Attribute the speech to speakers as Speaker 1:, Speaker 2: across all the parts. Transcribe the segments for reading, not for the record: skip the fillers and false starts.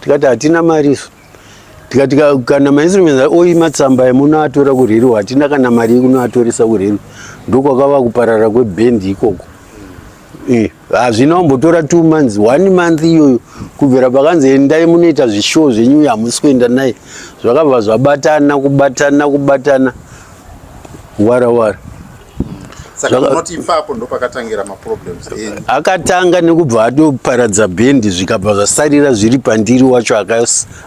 Speaker 1: Tikati hatina mari isu. Tikati kana mainstruments oima tsamba yemunoatora kureriwa hatina kana mari yekunoatoresa kureriwa. Ndokwakava kuparara kwebhendi ikoko. Eh, hazvina kumbotora 2 months, one month iyoyo kubvira pakanzi endai munoita zvishow zvenyu, hamusi kuenda naye, zvakabva zvabatana, kubatana, kubatana, wara wara.
Speaker 2: Saka munoti ipapo ndopakatangira maproblems enyu?
Speaker 1: Akatanga nekubva atoparadza bhendi, zvikabva zvasarira zviri pandiri wacho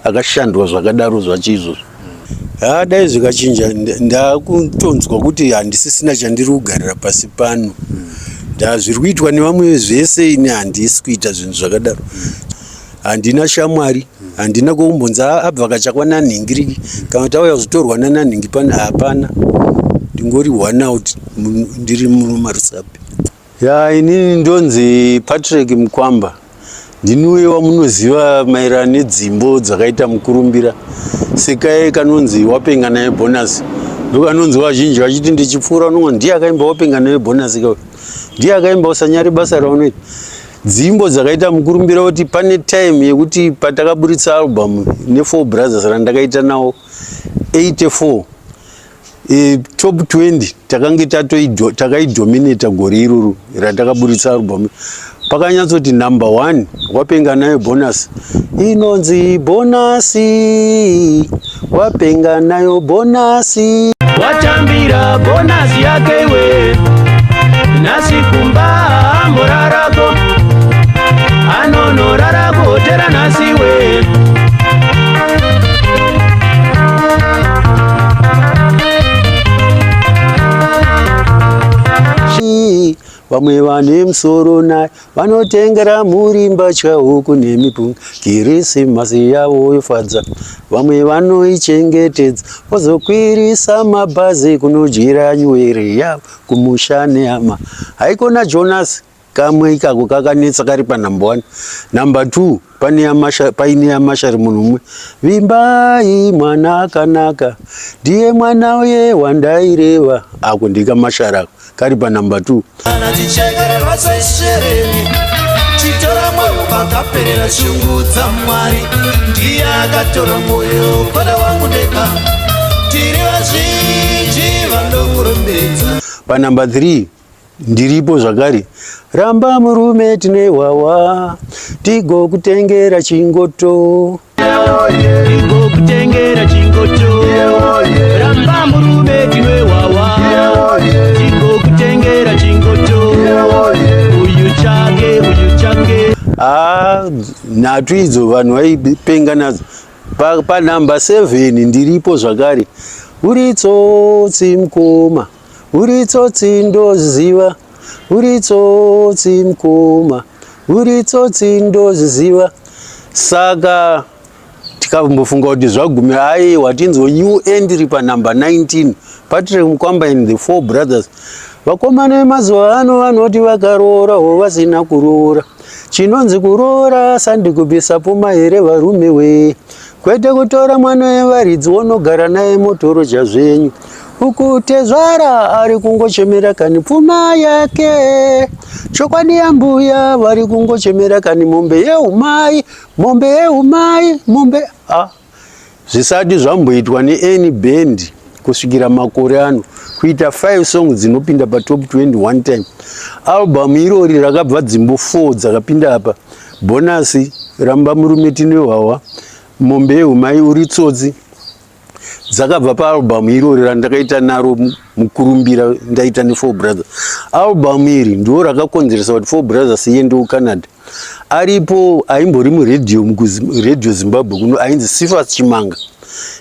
Speaker 1: akashandwa zvakadaro zvacho izvozvo. Ha, dai zvikachinja, ndakutonzwa kuti handisisina chandiri kugarira pasi pano. Ndazviri kuitwa nevamwe zvese, ini handisi kuita zvinhu zvakadaro. Handina shamwari, handina kwekumbonzi abva kachakwa nanhingiriki kana kuti auya kuzotorwa nananhingi pano, hapana. Ndingori one out, ndiri mumarusape. Ya, inini ndonzi Patrick Mukwamba. Ndini uye wamunoziva maererano nedzimbo dzakaita mukurumbira, sekai kanonzi "Wapenga Naye Bonus". Ndokanonzi vazhinji vachiti ndichipfuura unongo ndiye akaimba "Wapenga Naye Bonus", ka ndiye akaimba "Usanyari Basa Raunoita". Dzimbo dzakaita mukurumbira kuti pane time yekuti patakaburitsa album neFour Brothers randakaita nawo 84, top 20 takange takaidominata gore iroro ratakaburitsa album. Pakanyatsoti number one "Wapenga Nayo Bonus", inonzi bonasi, "Wapenga Nayo Bonasi".
Speaker 3: Watambira bonasi yake we, nhasi kumba amborarako, anonorara kuhotera nhasi we.
Speaker 1: Vamwe vane musoro naye vanotengera mhuri mbatya, huku nemipunga, Kirisimasi yavo yofadza. Vamwe vanoichengetedza vozokwirisa mabhazi kunodyira nywere yavo kumusha nehama. Haikona Jonas, kamwe ikako kakanetsa kari panumber one. Number two pane paine yamashari munhu umwe, "Vimbai mwana akanaka, ndiye mwana uye wandaireva". Ako ndikamashari ako kari panumber two.
Speaker 3: Kana tichekererwa seshereni, chitora mwoyo pakaperera shungu dzaMwari. Ndiye akatora mwoyo kwada wangu ndega, tiri vazhinji vanokurumbidza.
Speaker 1: Panumber 3 ndiripo zvakare, "Ramba murume tine hwawa, tigokutengera chingoto".
Speaker 3: Tigokutengera chingoto, ramba murume tinwe wawa, tigokutengera chingoto, uyu chake, uyu chake.
Speaker 1: Ah, nhatu idzo vanhu vaipenga nadzo. Panhamba 7 ndiripo zvakare, "Uri tsotsi mukoma, uri tsotsi ndoziva, uri tsotsi mukoma, uri tsotsi ndoziva". Saka tikambofunga kuti zvagumira, aiwa, tinzwa new entry panhamba 19, Patrick Mukwamba and the Four Brothers. "Vakomana vemazuva ano vanoti vakaroora vasina kuroora. Chinonzi kuroora sandikubvisa pfuma here varume we? Kwete kutora mwana wevaridzi wonogara naye motoroja zvenyu. Uku tezvara ari kungochemera kani pfuma yake. Chokwadi yambuya vari kungochemera kani mombe yeumai, mombe yeumai, mombe." Ah, zvisati zvamboitwa neany band kusvikira makore ano, kuita 5 songs dzinopinda patop 20 one time. Album irori rakabva dzimbo 4 dzakapinda apa: Bonasi, Ramba Murume Tine Hwawa, Mombe Yeumai, Uri Tsotsi, dzakabva paalbum irori randakaita naro mukurumbira ndaita neFour Brothers. Album iri ndo rakakonzeresa kuti Four Brothers iende kuCanada. Aripo aimbori muredhiyo, Radio Zimbabwe kuno, ainzi Sifas Chimanga,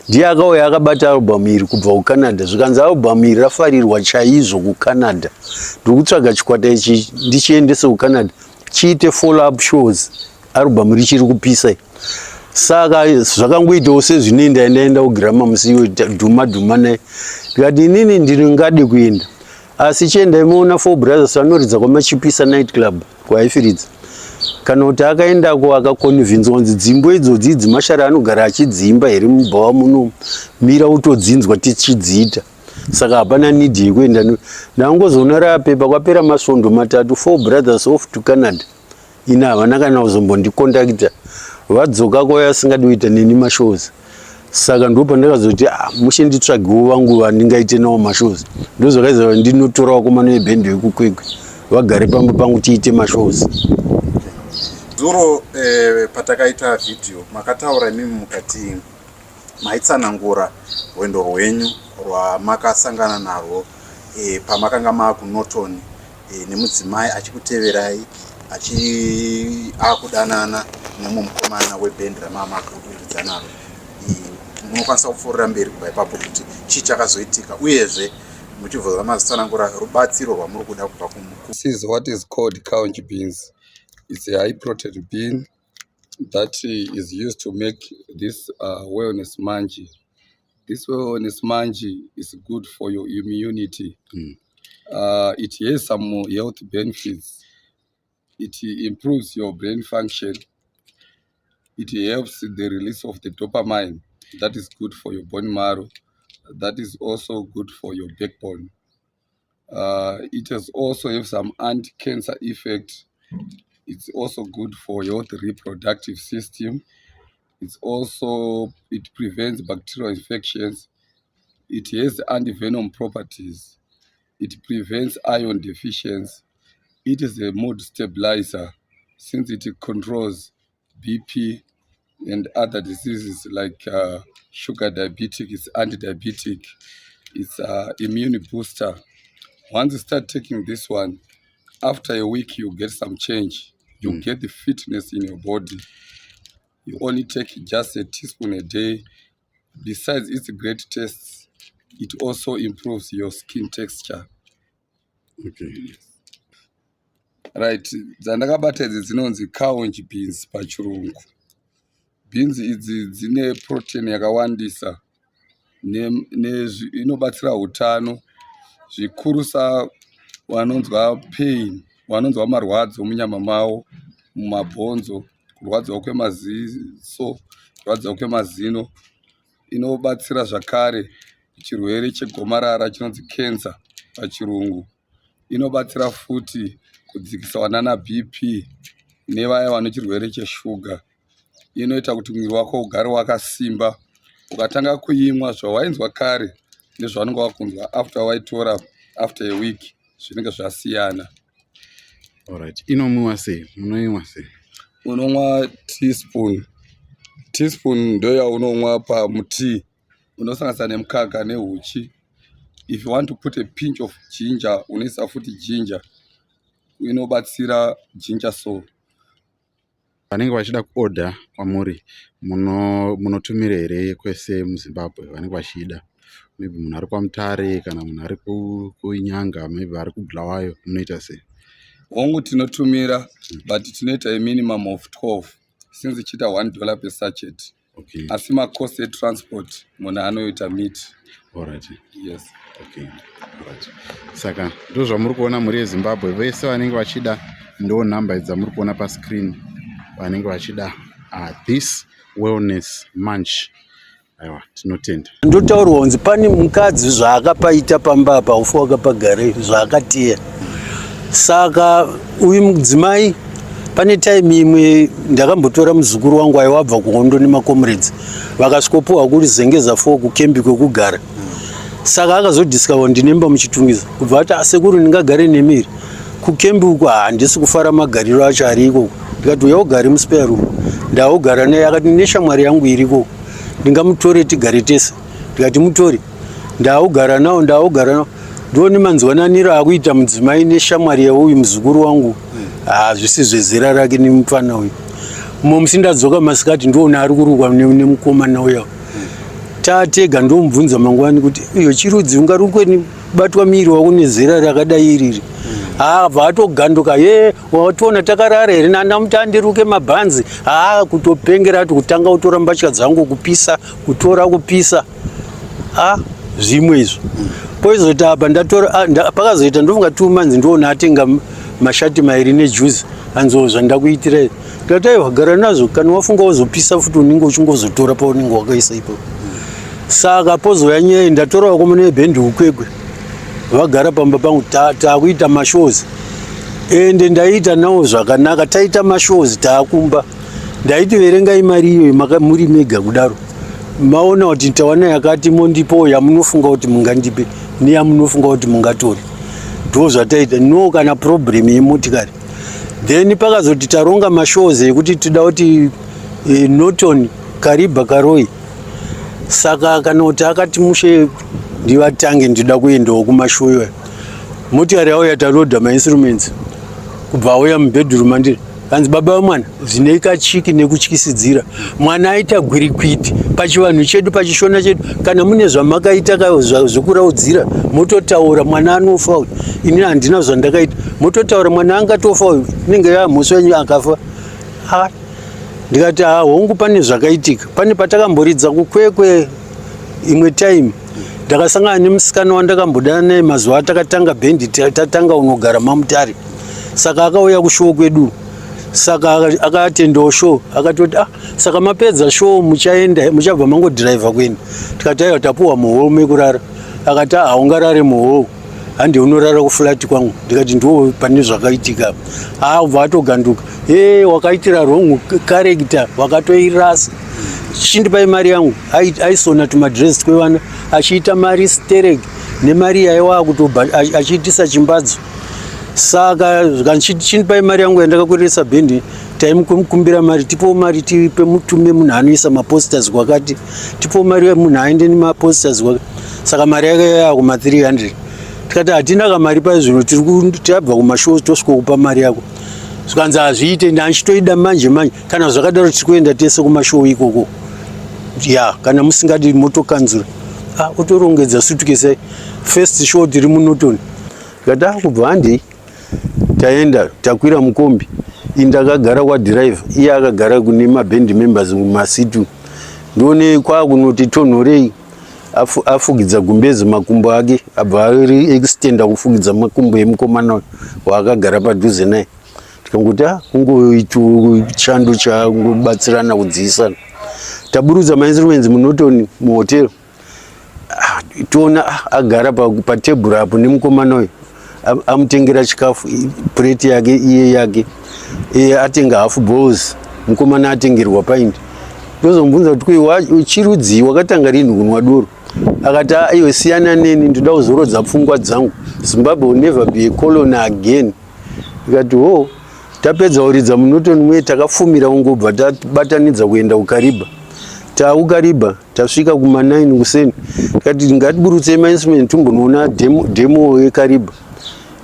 Speaker 1: ndiye akauya akabata album iri kubva kuCanada. Zvikanzi album iri rafarirwa chaizvo kuCanada, ndikutsvaga chikwata ichi ndichiendese kuCanada chiite follow up shows, album richiri kupisa. Saka zvakangoitawo sezvinoenda, ndaenda kugirama musi iwe dhuma dhuma naye, ndikati inini ndingade kuenda, asi chiendai muona Four Brothers vanoridza kwaMachipisa Night Club kuHighfields. Kana kuti akaendako akaconvinzwa kunzi dzimbo idzodzi idzi mashara anogara achidzimba here mubhawa muno, mira utodzinzwa tichidziita. Saka hapana need yekuenda. Ndangozoona rapepa kwapera masvondo 3, Four Brothers off to Canada. Ina havana kana kuzombondicontacta. Vadzoka kwauya asingadi kuita neni mashows. Saka ndopandakazoti ah, mushe nditsvagewo vangu vandingaite nawo mashows. Ndozvakaita ndinotora vakomana vebhendi vekuKwekwe vagare pamba pangu tiite mashows.
Speaker 2: Zuro patakaita vhidhiyo makataura imimi mukati maitsanangura rwendo rwenyu rwamakasangana narwo pamakanga maakuNorton nemudzimai achikuteverai achi akudanana nemumwe mukomana webhendi ramamakuridza naro. Munokwanisa kupfuurira mberi kubva ipapo kuti chii chakazoitika, uyezve muchibva mazitsanangura rubatsiro rwamuri kuda kubva kumu.
Speaker 4: This is what is called couch beans. It's a high protein bean that is used to make this wellness manji. This wellness manji is good for your immunity. It has some health benefits. It improves your brain function. It helps the release of the dopamine that is good for your bone marrow. That is also good for your backbone. It has also have some anti-cancer effect. It's also good for your reproductive system. It prevents bacterial infections. It has anti-venom properties. It prevents iron deficiency. It is a mood stabilizer since it controls BP and other diseases like sugar diabetic. It's anti-diabetic. It's an immune booster. Once you start taking this one, after a week you get some change. You get the fitness in your body. You only take just a teaspoon a day. Besides its great taste, it also improves your skin texture. Right, dzandakabata idzi dzinonzi couch beans pachirungu. Beans idzi dzine protein yakawandisa, inobatsira utano zvikurusa vanonzwa pain, vanonzwa marwadzo munyama mavo, mumabhonzo, kurwadziwa kwemaziso, kurwadziwa kwemazino. Inobatsira zvakare chirwere chegomarara chinonzi cancer pachirungu. Inobatsira futi kudzikisa vanana BP nevaya vane chirwere cheshuga. Inoita kuti mwiri wako ugare wakasimba. Ukatanga kuimwa, zvawainzwa kare nezvaunenge wakunzwa after waitora, after a week, zvinenge zvasiyana.
Speaker 5: Alright. Inomwiwa sei? Munoimwa sei?
Speaker 4: Unomwa teaspoon. Teaspoon ndo yaunomwa pamutii, unosanganisa nemukaka neuchi. If you want to put a pinch of ginger, unoisa futi ginger, inobatsira ginger. So
Speaker 5: Vanenge vachida kuodha kwamuri, munotumira here kwese muZimbabwe vanenge vachida? Maybe munhu ari kwaMutare kana munhu ari kuNyanga, maybe ari kuBulawayo, munoita sei?
Speaker 4: Hongu, tinotumira, but tinoita a minimum of 12 since ichiita $1 per sachet. Asi macost etransport munhu anoita meet. Yes.
Speaker 5: Okay. Alright. Saka ndo zvamuri kuona, mhuri yeZimbabwe, vese vanenge vachida, ndo nhamba idzi dzamuri kuona pascreen, vanenge vachida this wellness munch. Aiwa, tinotenda.
Speaker 1: Ndotaurwa kunzi pane mukadzi zvaakapaita pamba apa, ufu wakapagare zvaakateya. Saka uyu mudzimai, pane time imwe ndakambotora muzukuru wangu aiwabva kuhondo nemacomrades, vakasvikopiwa kuri Zengeza 4 kukembi kwekugara. Saka akazodiscover ndinemba muChitungwiza, kubva ati, "Asekuru, ndingagare nemiri kukembi uku? Handisi kufara magariro acho ari ikoko." Ndikati, "Uya ugare muspare room." Ndaugara naye. Akati, "Neshamwari yangu iri ikoko, ndingamutore tigare tese?" Ndikati, "Mutore." Ndaugara nawo, ndaugara nawo, ndione manzwananiro akuita mudzimai neshamwari yauyu muzukuru wangu. Hazvisi zvezera rake nemupfana uyu. Mumwe musi ndadzoka masikati, ndoona ari kurukwa nemukomana uya. Tatega, ndomubvunza mangwani kuti, "Iyo chirudzi ungarukwe batwa miri wako nezera rakadai iriri?" Abva atoganduka, "Ye, wationa takarara here? Nandamuti andiruke mabhanzi." Haa, kutopengera ati kutanga kutora mbatya dzangu kupisa, kutora kupisa. A, zvimwe izvo poizoti apa ndatora pakazoita ndofunga 2 months, ndoona atenga mashati mairi nejuzi. Anzo zvandakuitira izvi. Ndikati, "Aiwa, gara nazvo. Kana wafunga wozopisa futi, unenge uchingozotora paunenge wakaisa ipapo." Saka pozouya nyaya, ndatora vakomana vebhendi uKwekwe, vagara pamba pangu, taakuita mashows, ende ndaiita nawo zvakanaka. Taita mashows, taakumba. Ndaiti verengai mari iyoyo muri mega kudaro, maona kuti tawana yakati, mondipowo yamunofunga kuti mungandipe neyamunofunga kuti mungatore. Ndo zvataita, no kana problem yemotikari. Then pakazoti taronga mashows ekuti tida kuti Norton, Kariba, Karoi. Saka kana kuti akati mushe ndivatange, ndida kuendawo kumashow iwayo. Motikari yauya, taloda mainstruments, kubva auya mubedroom mandiri, kanzi, "Baba vemwana," zvine kachiki nekutyisidzira. Mwana aita gwirikwiti. Pachivanhu chedu, pachishona chedu, kana mune zvamakaita zvekuraudzira, mototaura, mwana anofa uyu. Ini handina zvandakaita. Mototaura, mwana angatofa uyu, inenge yamhosva yenyu akafa. Ha, ndikati, "Ha, hongu, pane zvakaitika. Pane patakamboridza kuKwekwe imwe time, ndakasangana nemusikana wandakambodana naye mazuva atakatanga bhendi, tatanga unogara maMutare. Saka akauya kushow kwedu, saka akatendawo show. Akatoti, 'Ah, saka mapedza show muchaenda, muchabva mangodhiraivha kuenda?' Tikati, 'Aiwa, tapuwa muhall mekurara.' Akati, 'Ah, haungarare muhall, handi unorara kuflat kwangu.' Ndikati, 'Ndo pane zvakaitika.' Ah, ubva atoganduka, 'E, wakaitira wrong character, wakatoirasa. Chindipai mari yangu.' Aisona tumadress twevana achiita mari sterek nemari yaiwa kutobva achiitisa chimbadzo. Saka chindipai mari yangu yandakakweresa bhendi." Taimukumbira mari, "Tipowo mari, tipe mutume munhu anoisa maposters kwakati, tipowo mari munhu aende nemaposters kwakati." Saka mari yake yaya kuma 300. Tikati, "Hatina kamari paizvino, tiri tabva kumashow, tosvika kupa mari yako." Zvikanzi, "Hazviite, ndanchitoida manje manje. Kana zvakadaro tiri kuenda tese kumashow ikoko. Ya, kana musingadi motokanzura." Ah, otorongedza sutukesi. First show tiri muNorton. Tikati, "Ah, kubva handei." Taenda, takwira mukombi, indakagara kwadhiraivha, iye akagara kune maband members mumasitu. Ndione kwakunoti tonhorei, afugidza gumbezi makumbo ake, abva ari extenda kufugidza makumbo emukomana waakagara padhuze naye. Tikangoti, "Ah, kungoito chando changobatsirana kudziisana." Taburutsa mainstruments muNorton muhotel. Ah, toona, ah, agara patebhuru apo nemukomana uyu, amutengera chikafu, pureti yake iye yake, iye atenga half balls, mukomana atengerwa pint. Ndozomubvunza kuti, "Kwe chirudzii, wakatanga rini kunwa doro?" Akati, "Ah, iwe siyana neni, ndoda kuzorodza pfungwa dzangu. Zimbabwe will never be a colony again." Ndikati, "Ho." Tapedza kuridza muNorton muye, takafumira kungobva tabatanidza kuenda kuKariba. TaakuKariba, tasvika kuma9 kuseni. Tikati, "Ngatiburutsei mainstrument timbonoona demo yeKariba."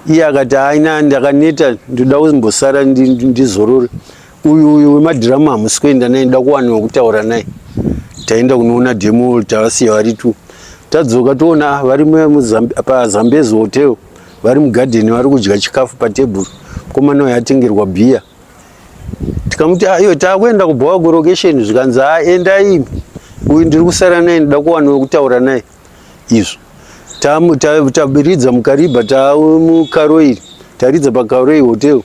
Speaker 1: Iye akati, "Aina, ndakaneta, ndoda kumbosara ndizorore. Uyu wemadhiramu hamusi kuenda naye, ndoda kuwana wekutaura naye." Taenda kunoona demo, tavasiya vari tu. Tadzoka, toona vari paZambezi Hotel, vari mugadheni, vari kudya chikafu patebhuru. Mukomana uyu atengerwa bhiya. Tikamuti, "Aiyo, taakuenda kubhawa kulocation." Zvikanzi, "Ha, endai, uyu ndiri kusara naye, ndoda kuwana wekutaura naye." Izvo tabiridza muKariba, taamuKaroi, taridza paKaroi Hotel.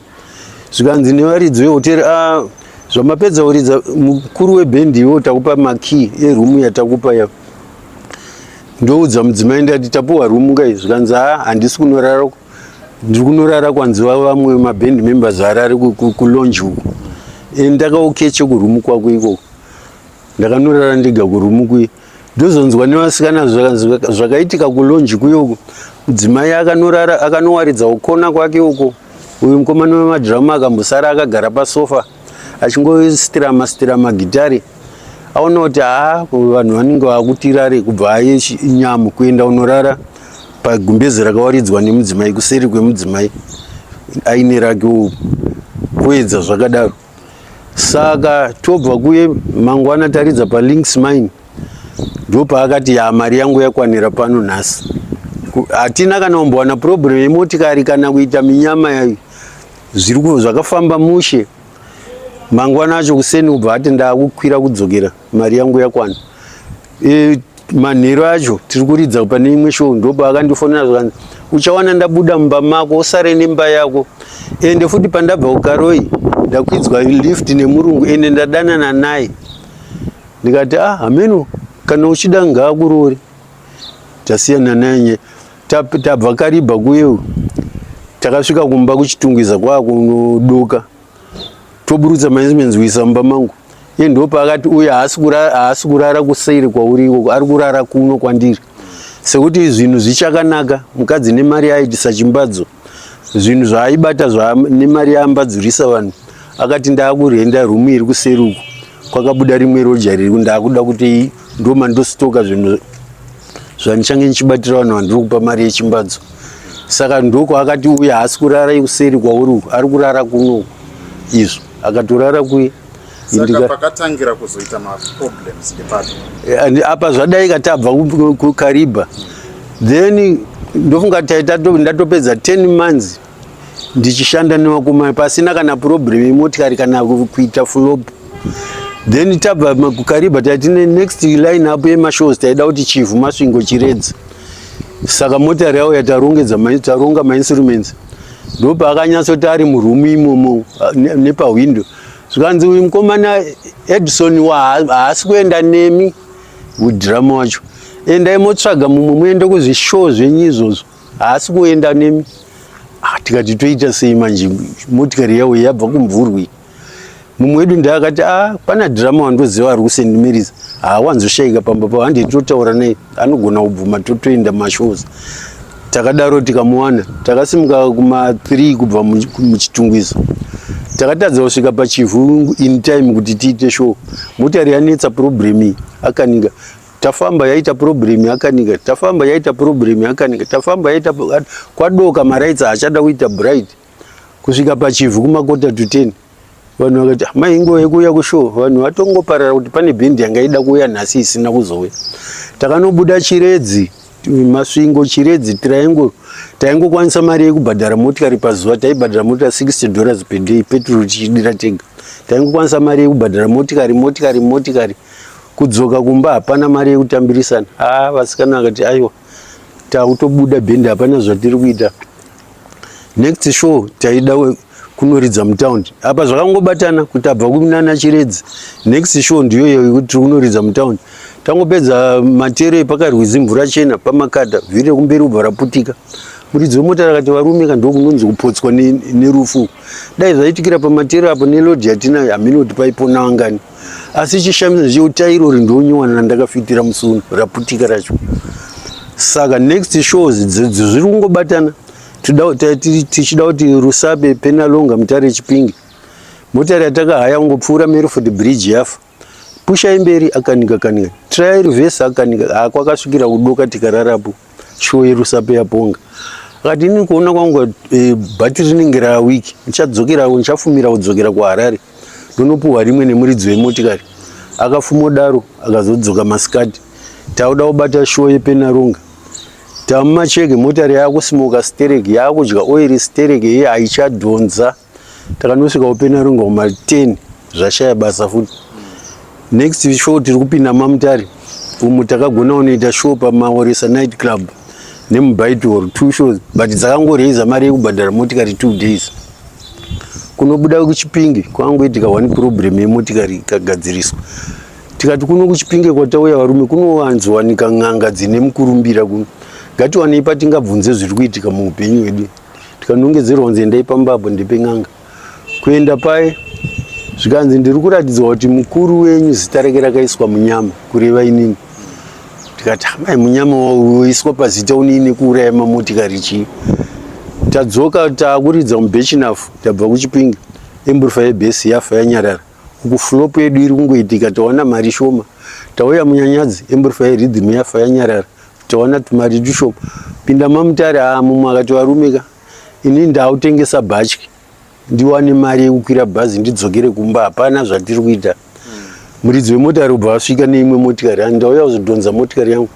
Speaker 1: Zvikanzi nevaridzi vehotel, "Ah, zvamapedza kuridza, mukuru webhendi iwo, takupa makey erumu yatakupa ya." Ndoudza mudzimai, ndati, "Tapuwa rumu kai?" Zvikanzi, "Ha, handisi kunorara, ndiri kunorara kwanziva vamwe maband members arari kulounge uku." Ndakaukeche kurumu kwako ikoko. Ndakanorara ndega kurumu kuye. Ndozonzwa nevasikana zvakaitika kulounge kuyoku. Mudzimai akanorara, akanowaridza kukona kwake uko. Uyu mukomana wemadhirama akambosara akagara pasofa achingostirama stirama gitari. Aona kuti, haa, vanhu vanenge vakutirare, kubva aye nyamu kuenda unorara pagumbezi rakawaridzwa nemudzimai, kuseri kwemudzimai aine rake kuedza zvakadaro. Saka tobva kuye mangwana, taridza paLinks Mine, ndopaakati, "Ya, mari yangu yakwanira pano nhasi." Hatina kana kumbowana problem yemotikari kana kuita minyama yayo, zviri zvakafamba mushe. Mangwana acho kuseni kubva ati, "Ndakukwira kudzokera, mari yangu yakwana." Manheru acho tiri kuridza pane imwe show, ndopaakandifonera, zvakanzi, "Uchawana ndabuda mumba mako, usare nemba yako. Ende futi pandabva kuKaroi, ndakwidzwa lift nemurungu, ende ndadanana naye." Ndikati, "Ah, hameno, kana uchida ngaakurore." Tasiyana naye. Tabva Karibha kuyewo, takasvika kumba kuChitungwiza kwakunodoka. Toburutsa mainstruments kuisa mumba mangu. Iye ndopaakati uye haasi kurara kuseri kwauri ikoko, ari kurara kuno kwandiri. Sekuti zvinhu zvichakanaka, mukadzi nemari yaaitisa chimbadzo, zvinhu zvaaibata nemari yaambadzurisa vanhu, akati ndaakurenda rumu iri kuseri uku, kwakabuda rimwe roja riri ndaakuda kuti ndomandostoka zvinhu zvandichange ndichibatira vanhu vandiri kupa mari yechimbadzo. Saka ndoko akati uye haasi kurara kuseri kwauri uku, ari kurara kuno izvo akatorara kuye.
Speaker 2: Saka pakatangira kuzoita maproblems ndepapi?
Speaker 1: Eh, apa zvadai katabva kuKariba then ndofunga taita ndatopedza 10 months ndichishanda nevakomana pasina kana problem yemotikari kana kuita flop then tabva kuKariba taitine next line up yemashows taida kuti Chivhu Masvingo Chiredzi saka motari yauya tarongedza taronga mainstruments ndopaakanyatsoti ari murumu imomo nepahwindo zvikanzi uyu mukomana Edson haasi kuenda nemi udhirama wacho endai motsvaga mumwe muende kuzvishow zvenyu izvozvo haasi kuenda nemi ah, tikati toita sei manje motikari yawo yabva kumvurwi mumwe wedu ndaakati a ah, pana dhirama wandoziva ari kuSt Mary's haawanzoshaika pamba pavo hande totaura naye anogona kubvuma totoenda mashows takadaro tikamuwana takasimuka kuma 3 kubva muChitungwiza takatadza kusvika paChivhu in time kuti tiite show motari yanetsa problem iyi akanika tafamba yaita problem yakanika tafamba yaita problem yakanika tafamba yaita kwadoka maraitsi haachada kuita bright kusvika paChivhu kuma 9:45 vanhu vakati ah, mai inguva yekuuya kushow vanhu vatongoparara kuti pane bhendi yanga ida kuuya nhasi isina kuzouya takanobuda Chiredzi Masvingo Chiredzi Triangle taingokwanisa mari yekubhadhara motikari pazuva taibhadhara motikari $60 per day petrol tichidira tega taingokwanisa mari yekubhadhara motikari motikari motikari kudzoka kumba hapana mari yekutambirisana a ah, vasikana vakati aiwa takutobuda bhendi hapana zvatiri kuita next show taida kunoridza mutaundi apa zvakangobatana kuti abva kunana Chiredzi next show ndiyo yekuti tiri kunoridza mutaundi tangopedza matero epakarwizi mvura chena pamakata vhiri rekumberi kubva raputika muridzi wemota rakati varume ka ndokunonzi kupotswa nerufu dai zvaitikira pamatero apo neload yatinayo hamene kuti paipona vangani asi chishamiso ndechekuti tairori ndonyuwana randakafitira musi uno raputika racho saka next shows zviri kungobatana tichida kuti Rusape Penalonga Mutare Chipinge motari yatakahaya kungopfuura Merford Bridge yafa pushai mberi akanika kanika try reverse akanika hakwakasvikira kudoka tikararapo show yeRusape yaponga akati ini kuona kwangu e, bhatiri rinenge raweak ndichadzokera ndichafumira kudzokera kuHarare ndonopuhwa rimwe nemuridzi wemotikari akafumodaro akazodzoka masikati tauda kubata show yePenaronga tamumacheke motari yakusimoka stereki yaakudya oiri stereki iye haichadhonza takanosvika kuPenaronga kuma 10 zvashaya basa futi next show tiri kupinda maMutare umu takagona kunoita show paMaoresa Night Club nemuBitor two shows but dzakangoreza mari yekubhadhara motikari 2 days kunobuda kuChipinge kwangoitika one problem yemotikari ikagadziriswa tikati kuno kuChipinge kwatauya varume kunowanzowanika n'anga dzine mukurumbira kuno ngatiwanei patingabvunze zviri kuitika muupenyu hwedu tikanongedzerwa kunzi endai pambabho ndepen'anga kuenda paye zvikanzi ndiri kuratidzwa kuti mukuru wenyu zita rake rakaiswa munyama kureva inini tikati amai munyama waiswa pazita unini kuuraya mamotikari chii tadzoka taakuridza muBirchenough tabva kuChipinge amplifier yebass yafa yanyarara uku flop yedu iri kungoitika tawana mari shoma tauya muNyanyadzi amplifier yerhythm yafa yanyarara tawana tumari tushoma pinda maMutare aa mumwe akati varumeka ini ndautengesa bhatyi ndiwane mari yekukwira bhazi ndidzokere kumba hapana zvatiri kuita muridzi wemotari ubva asvika neimwe motikari ndauya kuzodhonza motikari yangu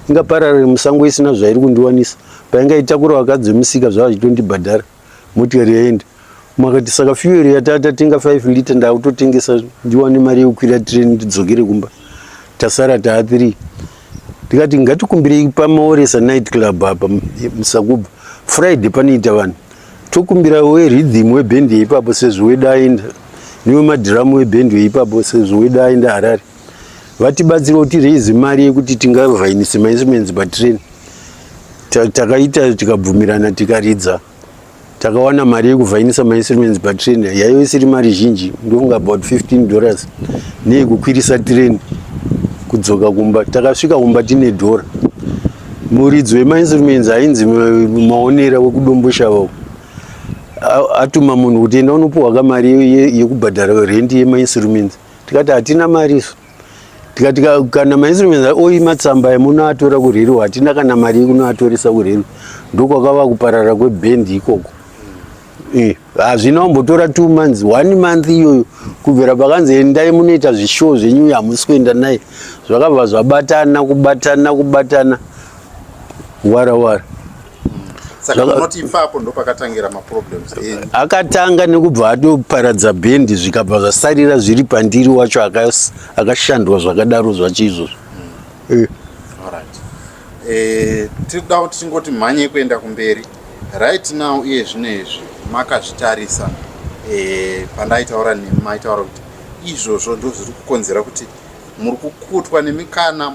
Speaker 1: ingapararire musango isina zvairi kundiwanisa painga itakura vakadzi vemusika zvava zvitondibhadhara motikari yaenda makati saka fuel yatatatenga 5 liter ndakutotengesa ndiwane mari yekukwira train ndidzokere kumba tasara taa 3 ndikati ngatikumbirei paMaoresa Night Club apa musakubva Friday panoita vanhu tokumbira werhythm webhendi yeipapo sezvo wedu aenda newemadhiramu webhendi weipapo sezvo wedu aenda Harare vatibatsira kuti raise mari yekuti tingavhainise mainstruments patrain takaita tikabvumirana tikaridza. Takawana mari yekuvhainisa mainstruments patrain, yaive isiri mari zhinji, ndofunga about $15 neyekukwirisa train kudzoka kumba. Takasvika kumba tine dhora. Muridzi wemainstruments ainzi Maonera wekuDomboshava atuma munhu kuti enda unopuhwa kamari yekubhadhara rendi yemainstruments. Tikati hatina mari isu. Tikati kana mainstruments oima tsamba yemunoatora kurero, hatina kana mari yekunoatoresa kurero. Ndokwakava kuparara kwebhendi ikoko. Hazvina kumbotora 2 months, 1 month iyoyo kubvira pakanzi endai munoita zvishow zvenyu, hamusi kuenda naye, zvakabva zvabatana, kubatana, kubatana, wara wara.
Speaker 2: Saka munoti ipapo ndopakatangira maproblems enyu?
Speaker 1: Akatanga nekubva atoparadza bhendi, zvikabva zvasarira zviri pandiri wacho akashandwa zvakadaro zvacho izvozvo.
Speaker 2: Alright. Tinoda kuti tingoti mhanye kuenda kumberi right now. Iye zvino izvi makazvitarisa, pandaitaura nemi maitaura kuti izvozvo ndo zviri kukonzera kuti muri kukutwa nemikana,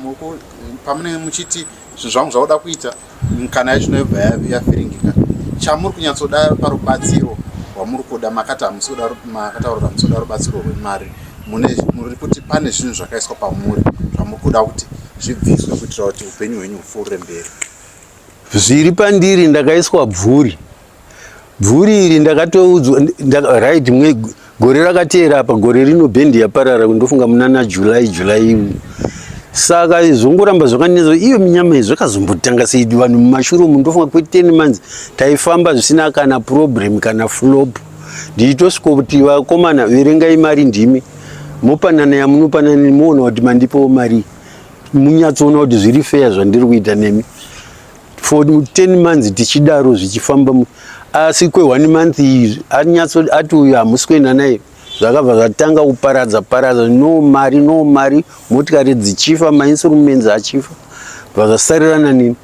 Speaker 2: pamunenge muchiti zvinhu zvangu zvakuda kuita, mikana yacho inobva yafiringika. Chamuri kunyatsoda parubatsiro rwamuri kuda, makati hamusi kuda, makataura kuti hamusi kuda rubatsiro rwemari, muri kuti pane zvinhu zvakaiswa pamuri zvamuri kuda kuti zvibviswe kuitira kuti upenyu hwenyu hupfuurire mberi.
Speaker 1: Zviri pandiri, ndakaiswa bvuri. Bvuri iri ndakatoudzwa right mwe gore rakateera apa, gore rino bhendi yaparara, ndofunga munana July. Saka zvongoramba zvakanetsa. Iyo minyama iyi zvakazombotanga sei vanhu mumashure umu? Ndofunga kwe10 months taifamba zvisina kana problem kana flop, ndichitosvika kuti vakomana, verengai mari, ndimi mopanana yamunopanana, muona kuti mandipawo mari, munyatsoona kuti zviri fair zvandiri kuita nemi. For 10 months tichidaro zvichifamba, asi kwe1 month iyi anyatso ati uyu hamusi kuenda naye, zvakabva zvatanga kuparadza paradza. No mari, no mari, motikari dzichifa, mainstruments achifa, bva zvasarirana neni.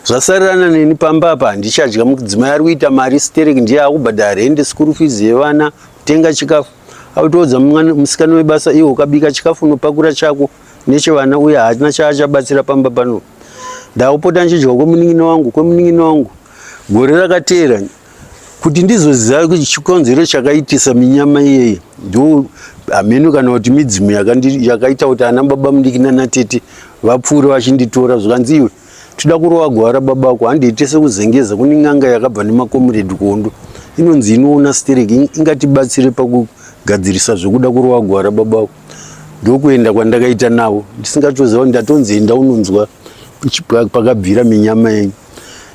Speaker 1: Zvasarirana neni pamba apa handichadya. Mudzimai ari kuita mari sterek, ndiye akubhadhara rende, school fees yevana, kutenga chikafu. Akutoudza musikana webasa, iwe ukabika chikafu unopakura chako nechevana, uye haana chaachabatsira pamba pano. Ndakupota ndichidya kwemunin'ina wangu, kwemunin'ina wangu. Gore rakateera, kuti ndizoziva kuti chikonzero chakaitisa minyama iyeye, ndo hameno kana kuti midzimu yakaita kuti ana baba mudiki nanatete vapfuure vachinditora, zvikanzi, iwe toda kurova gwara baba ako, handiite sekuzengeza. Kune n'anga yakabva nemakomuredhi kuhondo inonzi inoona stereki, ingatibatsire pakugadzirisa zvekuda kurova gwara baba ako. Ndokuenda kwandakaita navo ndisingatoziva kuti ndatonzi enda unonzwa pakabvira minyama yenyu.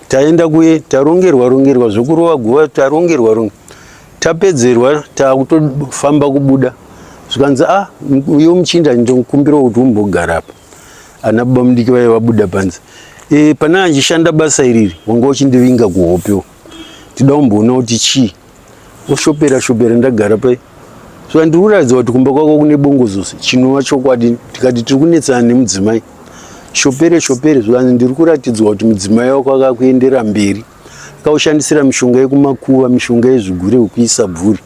Speaker 1: Taenda kuye, tarongerwa rongerwa zvekurova guva, tarongerwa ronge, tapedzerwa, takutofamba kubuda, zvikanzi, a ah, uyo muchinda, ndokumbira kuti umbogara apa. Ana baba mudiki vaiva vabuda panze. Pana achishanda basa iriri, wanga uchindivinga kuhopewo, tida kumboona kuti chii. Oshopera shopera, ndagara pai, so ndiri kuratidza kuti kumba kwako kune bongozosi, chinova chokwadi. Tikati tiri kunetsana nemudzimai, shopere shopere, zvikanzi ndiri kuratidzwa kuti mudzimai wako akakuendera mberi, akaushandisira mishonga yekumakuva, mishonga yezvigure, wekuisa bvuri.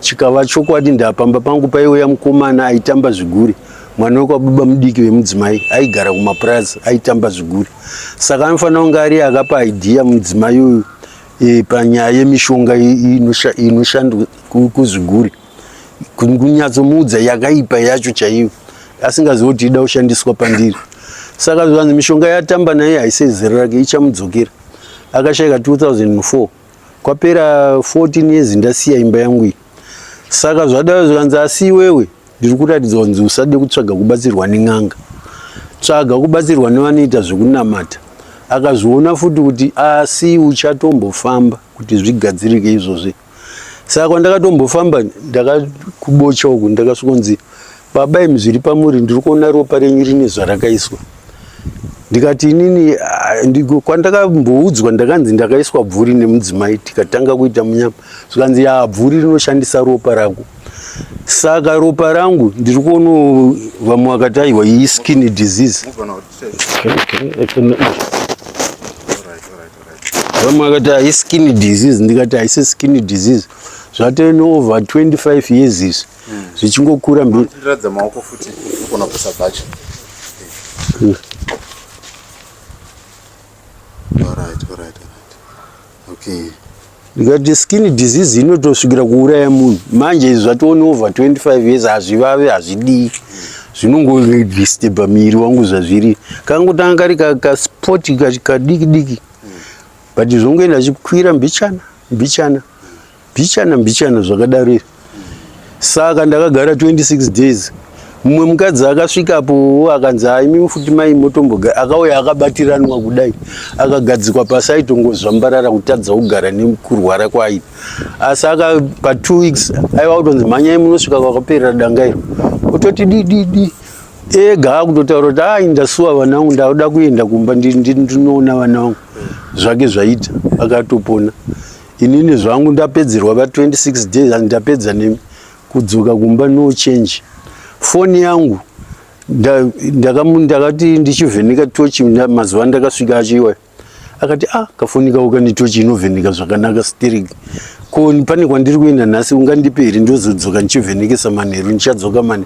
Speaker 1: Chikava chokwadi. Ndapamba pangu paiuya mukomana aitamba zvigure, mwana wekwababa mudiki vemudzimai, aigara kumapurazi, aitamba zvigure. Saka anofanira kunge ari akapa idea mudzimai uyu panyaya yemishonga inoshandwa kuzvigure, kunyatsomuudza yakaipa yacho chaiyo, asingazivi kuti ida kushandiswa pandiri. Saka zvikanzi mishonga yatamba naye haisi zera rake, ichamudzokera. Akashayika 2004, kwapera 14 years ndasiya imba yangu iyi. Saka zvadaro, zvikanzi, asi iwewe ndiri kuratidza kunzi usade kutsvaga kubatsirwa nen'anga, tsvaga kubatsirwa nevanoita zvekunamata. Akazviona futi kuti asi uchatombofamba kuti zvigadzirike izvozvi. Saka kwandakatombofamba, ndakakubocha uku, ndakasvikonzi, baba imi, zviri pamuri ndiri kuona ropa renyu rine zvarakaiswa. Ndikati inini kwandakamboudzwa, ndakanzi ndakaiswa bvuri nemudzimai, tikatanga kuita munyama. Zvikanzi, ya, bvuri rinoshandisa ropa rako. Saka ropa rangu ndiri kuona. Vamwe vakati, aiwa, iyi skin disease. Vamwe vakati hai, skin disease. Ndikati haisi skin disease, zvatove over 25 years izvi zvichingokura.
Speaker 2: Ndiratidza maoko futi, unogona kuisa bhachi. Alright. Okay.
Speaker 1: Ndikati skin disease inotosvikira kuuraya munhu. Manje izvi zvatoone over 25 years hazvivave hazvidii. Zvinongodisturba miri wangu zvazviri. Kangotanga kari kaspot kadiki diki. But zvongoenda zvichikwira mbichana mbichana mbichana mbichana zvakadaro izvi. Saka ndakagara 26 days. Mumwe mukadzi akasvikapo akanzi haimi futi mai motombogara, akauya akabatiranwa kudai akagadzikwa pasi aitongozvambarara kutadza kugara nekurwara kwaaita. Asi aka pa 2 weeks aiva kutonzi mhanyai munosvika kwakaperera danga iro, ototi di di di ega akutotaura kuti ai ndasuwa vana vangu, ndakuda kuenda kumba ndinoona vana vangu. Zvake zvaita akatopona. Inini zvangu ndapedzerwa pa 26 days and ndapedza nemi kudzoka kumba no change. Foni yangu ndakati ndichivheneka tochi mazuva ndakasvika achiwa akati ah kafoni kako kane tochi inovheneka zvakanaka sterek ko pane kwandiri kuenda nhasi ungandipe here ndozodzoka ndichivhenekesa manheru ndichadzoka mane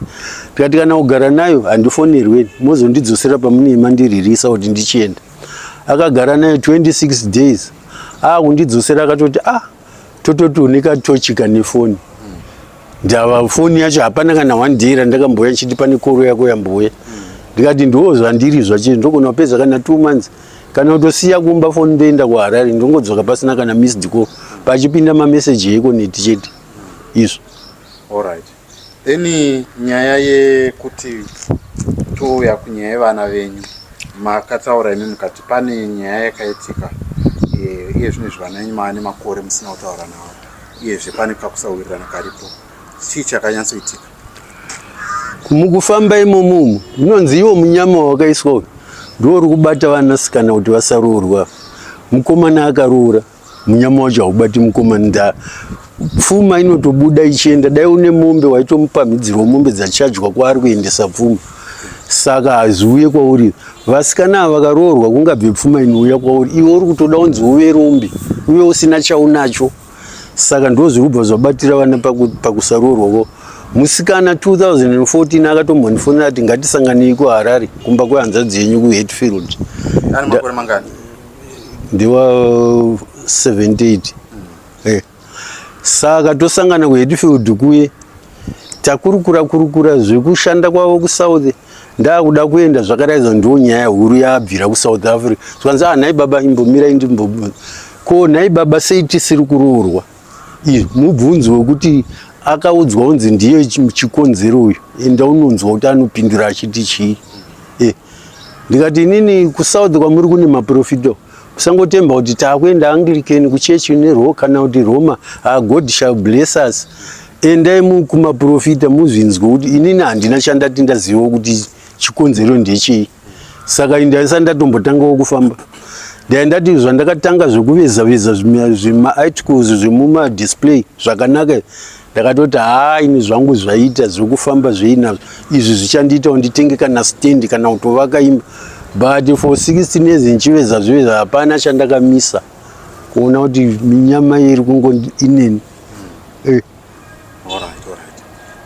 Speaker 1: ndikati kana kugara nayo handifonerweni mozondidzosera pamunenge mandiririsa kuti ndichienda. Akagara nayo 26 days akundidzosera akatoti ah tototi une katochi kane foni ndava foni yacho hapana kana one day randakambouya ndichiti pane koro yako yambouya. Ndikati ndo zvandiri zvacho ndogona kupedza kana 2 months kana kutosiya kumba foni ndoenda kuHarare ndongodzoka pasina kana missed call pachipinda mameseji ekoneti chete izvo.
Speaker 2: Alright. Then nyaya yekuti touya kunyaya yevana venyu makataura imi mukati pane nyaya yakaitika iye zvino izvi vana venyu maane makore musina kutaura navo uyezve pane kakusawirirana karipo chii chakanyatsoitika?
Speaker 1: Mukufamba imomo umu unonzi iwo munyama wakaiswa uyu ndiwo uri kubata vanasikana kuti vasaroorwa. Mukomana akaroora munyama wacho haubati mukomana, nda pfuma inotobuda ichienda. Dai une mombe waitomupamhidzirwa mombe dzachajwa kwaari kuendesa pfuma, saka hazviuye kwauri. Vasikana ava vakaroorwa kungabve pfuma inouya kwauri, iwe uri kutoda unzi uve rombe uye usina chaunacho. Saka ndo zviri kubva zvabatira vana pakusaroorwa kwavo. Musikana 2014 akatombondifonera ati ngatisanganei kuHarare kumba kwehanzvadzi yenyu kuHatfield.
Speaker 2: Ane makore mangani?
Speaker 1: Ndiwa 78. Saka tosangana kuHatfield kuye takurukura kurukura zvekushanda kwavo kuSouth, ndakuda kuenda zvakaraidza ndiwo nyaya huru yaabvira kuSouth Africa. Zvikanzi ah nhai baba imbomirai ndimbo ko nhai baba sei tisiri kuroorwa? Izvi mubvunzo wekuti akaudzwa kunzi ndiye chikonzero uyu, enda unonzwa kuti anopindura achiti chii. Ndikati inini kuSouth kwamuri kune maprofita, musangotemba kuti taakuenda Anglican kuchechi neRo kana kuti Roma, God shall bless us. Endai kumaprofita muzvinzwe kuti inini handina chandati ndaziva kuti chikonzero ndechei. Saka ndaisa ndatombotangawo kufamba, ndai ndati zvandakatanga zvekuveza veza zvima-articles zvemumadisplay zvakanaka, ndakatoti haa ini zvangu zvaita zvekufamba zveinazvo izvi zvichandiitawo nditenge kana stand kana kutovaka imba. But for 16 years ndichiveza zviveza hapana chandakamisa kuona kuti minyama iri kungo ineni.
Speaker 2: Alright, alright.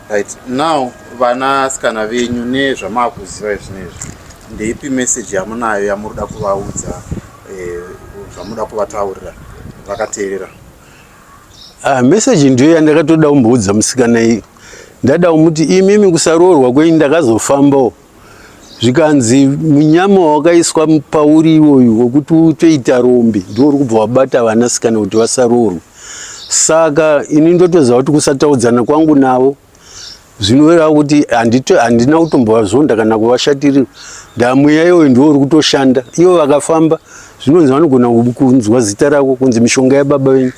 Speaker 2: Right. Now vanasikana venyu nezvamakuziva izvinezvi, ndeipi message yamunayo yamunoda kuvaudza, zvamunoda kuvataurira vakateerera?
Speaker 1: Message ndiyo yandakatoda kumboudza musikana iyi. Ndada kumuti imimi kusaroorwa kwenyu ndakazofambawo zvikanzi munyama wakaiswa pauri iwoyu wekuti utoita rombe ndiwo uri kubva wabata vanasikana kuti vasaroorwe. Saka ini ndotoziva kuti kusataudzana kwangu navo zvinoreva kuti handina kutombovazonda kana kuvashatirira. Ndamweya iyoyo ndiwo uri kutoshanda. Ivo vakafamba zvinonzi vanogona kunzwa zita rako kunzi mishonga yababa venyu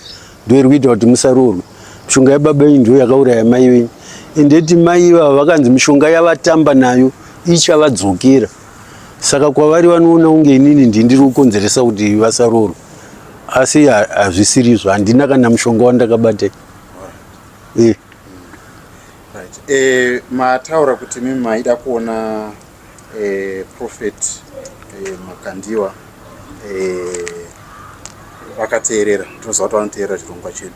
Speaker 1: ndiyo iri kuita kuti musaroorwe, mishonga yababa venyu ndiyo yakauraya mai venyu. Endeti mai ivava vakanzi mishonga yavatamba nayo ichavadzokera. Saka kwavari vanoona kunge inini ndiri kukonzeresa kuti vasaroorwe, asi hazvisirizvo. Handina kana mushonga wandakabata.
Speaker 2: Right. Mataura kuti mimi maida kuona Prophet Makandiwa vakateerera, tinoziva kuti vanoteerera chirongwa chedu.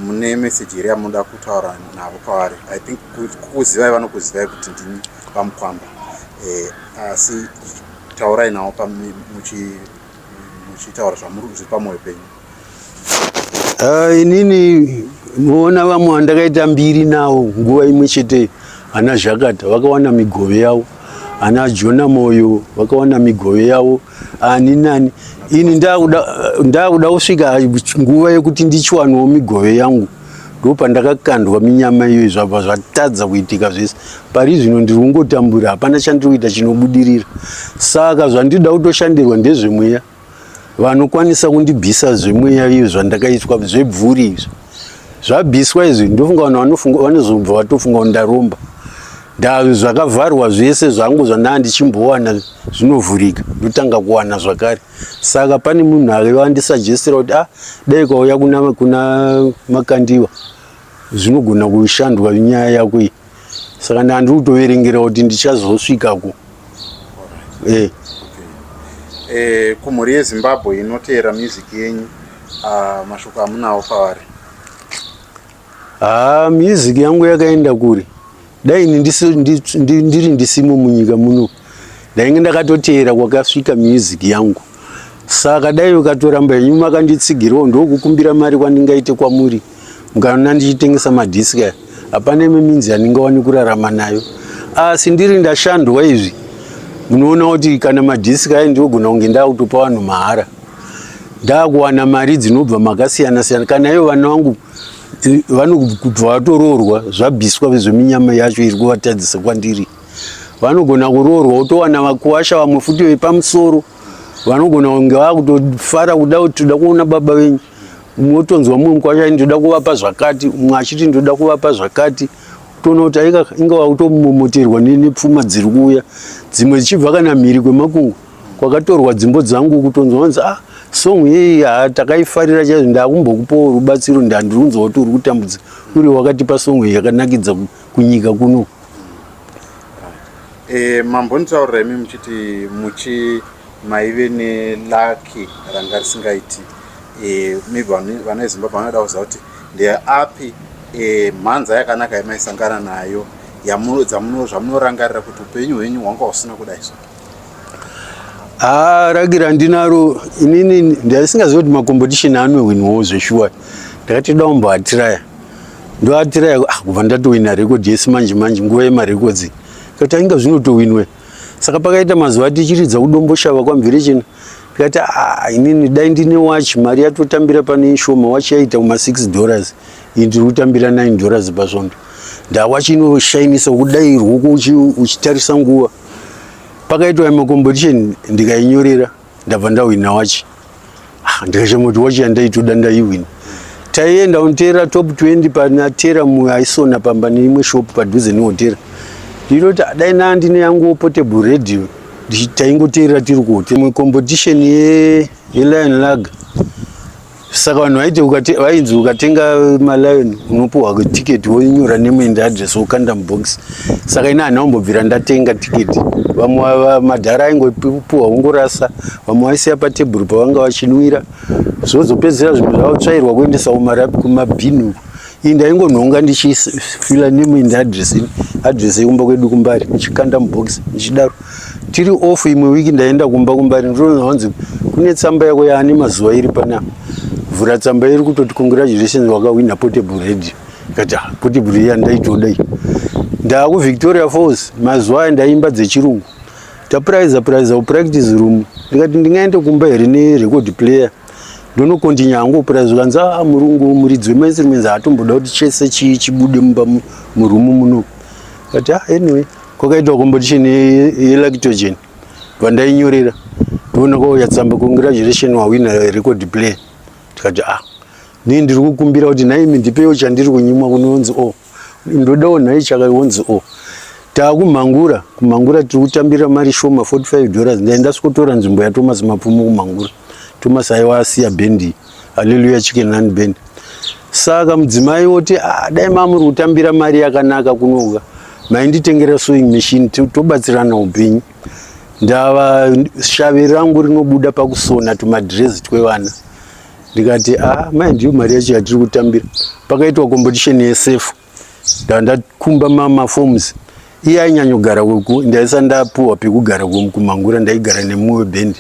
Speaker 2: Mune message here yamunoda kutaura navo kwavari? I think kukuzivai vanokuzivai kuti ndini VaMukwamba, asi taurai navo muchitaura zviri pamwoyo penyu.
Speaker 1: Inini muona vamwe vandakaita mbiri nawo nguva imwe chete, ana Zhakata vakawana migove yavo, ana Jona Moyo vakawana migove yavo, ani nani. Ini ndakuda kusvika nguva yekuti ndichiwanawo migove yangu, ndopandakakandwa minyama iyoyo, zvabva zvatadza kuitika zvese. Pari zvino ndiri kungotambura, hapana chandiri kuita chinobudirira. Saka zvandinoda kutoshandirwa ndezvemweya, vanokwanisa kundibvisa zvemweya iyo zvandakaitwa zvebvuri izvi. Zvabviswa izvi, ndofunga vanhu vanofunga vanozobva vatofunga kuti ndaromba. Nda zvakavharwa zvese zvangu zvandaa ndichimbowana zvinovhurika, ndotanga kuwana zvakare. Saka pane munhu aiva andisugestira kuti ah, dai kwauya kuna Makandiwa zvinogona kushandwa nyaya yako iyi. Saka ndandiri kutoverengera kuti ndichazosvikako.
Speaker 2: Kumhuri yeZimbabwe inoteera music yenyu, mashoko amunawo pavari?
Speaker 1: Haa, music yangu yakaenda kure. Dai ini ndiri ndisimo munyika muno, ndainge ndakatoteera kwakasvika music yangu. Saka dai ukatoramba henyu makanditsigirawo, ndokukumbira mari kwandingaite kwamuri, mukaona ndichitengesa madhiski aya, hapana imwe minzi yandingawani kurarama nayo. Asi ndiri ndashandwa izvi, munoona kuti kana madhiski aya ndinogona kunge ndakutopa vanhu mahara, ndakuwana mari dzinobva makasiyana siyana. Kana ivo vana vangu vanobva vatoroorwa, zvabviswa zveminyama yacho iri kuvatadzisa kwandiri, vanogona kuroorwa wotowana vakuwasha vamwe futi vepamusoro vanogona kunge vakutofara kuda kuti toda kuona baba venyu. Umwe wotonzwa mumwe mukwasha ndoda kuvapa zvakati, umwe achiti ndoda kuvapa zvakati. Toona kuti aika inga wakutomomoterwa nepfuma dziri kuuya, dzimwe dzichibva kana mhiri kwemakungwa kwakatorwa dzimbo dzangu. Kutonzwa vanzi, ah, song iyi ha takaifarira chaizvo, ndakumbokupawo rubatsiro, ndandiri kunzwa kuti uri kutambudzika, uri wakatipa song iyi yakanakidza kunyika kuno.
Speaker 2: Mambonditaurira imi muchiti muchi maive nelucky ranga risingaiti. Maybe vana veZimbabwe vanoda kuziva kuti ndeapi mhanza yakanaka yamaisangana nayo zvamunorangarira kuti upenyu hwenyu hwanga husina kudai so.
Speaker 1: Haa, lucky randinaro inini, ndaisingazivi kuti macompetition anohwinwawo zveshuwa. Ndakati da kumboatiraya, ndoatiraya, ah, kubva ndatowina record yesi manje manje nguva yemarekodzi, kati ainga zvinotowinwe. Saka pakaita mazuva tichiridza kuDomboshava kwaMvirechena, ndikati, ah, inini dai ndine watch, mari yatotambira pane ishoma, watch yaita kuma $6, iyi ndiri kutambira $9 pasvondo, ndawachi inoshainisa kudai ruoko uchitarisa nguva. Pakaitwa imwe competition, ndikainyorera, ndabva ndahwina wachi. Ah, ndikashama kuti wachi yandaitoda ndaiwina. Taienda unoteera Top 20 panatera muaisona pamba neimwe shop padhuze nehotera. Ndinoti dai naa ndine yangu portable radio, taingoteerera tiri kuhotera. Imwe competition yeLion Lager, saka vanhu vaiti vainzi ukatenga maLion unopuhwa tiketi, wonyora name and address, wokanda mubox. Saka ina handina kumbobvira ndatenga tiketi. Vamwe madhara aingopuhwa ongorasa, vamwe vaisiya patebhuru pavanga vachinwira, zvozopedzisira zvinhu zvavatsvairwa kuendesa kumabhini uko. Iyi ndaingonhonga ndichifila name and address, address yekumba kwedu kuMbari, ndichikanda mubox ndichidaro. Tiri off imwe wiki, ndaenda kumba kuMbari, ndinoona vanzi kune tsamba yako yaane mazuva iri panapa, vhura tsamba, iri kutoti congratulations, wakawina portable radio. Ndikati, ah, portable iya ndaitoda iyi. NdaakuVictoria Falls, mazuva aya ndaimba dzechirungu, tapuraiza puraiza kupractice room. Ndikati ndingaende kumba here nerecord player, ndonokontinya hangu kupuraiza? Kanzi, ah, murungu muridzi wemainstruments haatomboda kuti chese chii chibude mumba murumu muno. Kati, ah, anyway, kwakaitwa competition yeLactogen, vandainyorera, ndoona kwauya tsamba, congratulation, wawina record player. Tikati, ah, nii ndiri kukumbira kuti nhaimi ndipewo chandiri kunyimwa kunonzi o oh, ndodawo nhai chakaonzi o oh. Taakumhangura, kumhangura tiri kutambira mari shoma, $45. Ndaenda sikotora nzvimbo yaThomas Mapfumo kumhangura. Thomas aiwa asiya bhendi, Hallelujah Chicken Run Band. Saka mudzimai woti, ah, dai mamuri kutambira mari yakanaka kunoka, mainditengera sewing machine, tobatsirana upenyu. Ndava shavi rangu rinobuda pakusona tumadhirezi twevana. Ndikati, ah, mai, ndiyo mari yacho yatiri kutambira. Pakaitwa competition yesefu, ndakumba maforms. Iye ainyanyogara ndaisa ndapuwa pekugara kumangura, ndaigara nemumwe webhendi.